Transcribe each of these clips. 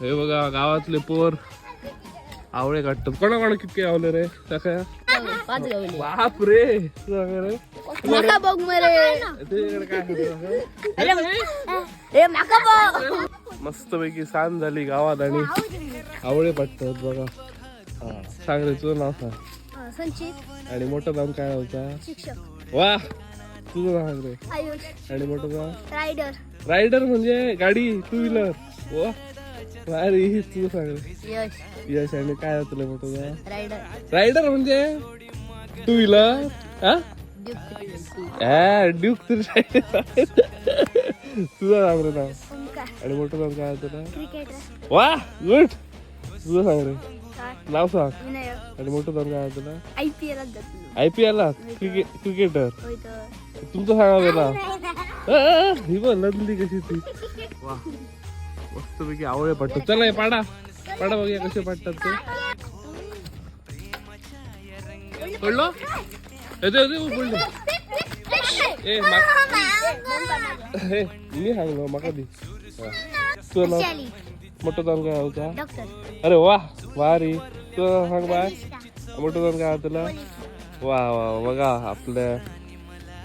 हे बघा गावातले पोर आवळे काढतात. कोणा कोणा कितके आवले रे टाकया? 5 गावले. बाप रे, तुझं रे. माका बघ मरे. तुझ्याकडे काय आहे? अरे ए माका बघ. मस्त पैकी सांज झाली गावात आणि आवळे पडतात बघा. सांग रे, तुझं नाव सांग. संचित. आणि मोठं नाव काय होता? शिक्षक. वा, तुझं नाव सांग रे. आयुष. आणि मोठं नाव? रायडर. रायडर म्हणजे गाडी, टू व्हीलर. वा भारी. तुझं सांग रे. यश. यश. आणि काय तुला मोठं नाव? रायडर. रायडर म्हणजे टू व्हीलर. हा ड्यूक तरी. तुझं सांग रे नाव. ओमकार. आणि मोठं नाव काय तुला? क्रिकेटर. वा, गुड. तुझं सांग रे, नाव सांग. विनायक. आणि मोठं नाव काय तुला? आयपीएल जातो. आयपीएल ला क्रिकेटर. होय तर. तुमचं सांगा जरा. अ, ही बघ लंडली कशी ती. वा, मस्त पैकी आवळे पडतात. चला हे पाडा पाडा, बघूया कसे पाडतात ते. पडलो, येते येते, पडलो. ए हे मी सांगलो माका दी. हा. तुझं नाव? मोठं नाव काय होता? डॉक्टर. अरे वा, भारी. तुझं सांग बाय, मोठं नाव काय तुला? वा वा वा, बघा आपल्या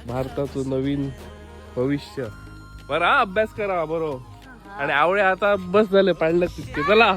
भारताचं नवीन भविष्य. बरं हा, अभ्यास करा बरोबर. आणि आवळे आता बस झाले पाडलं तितके. चला.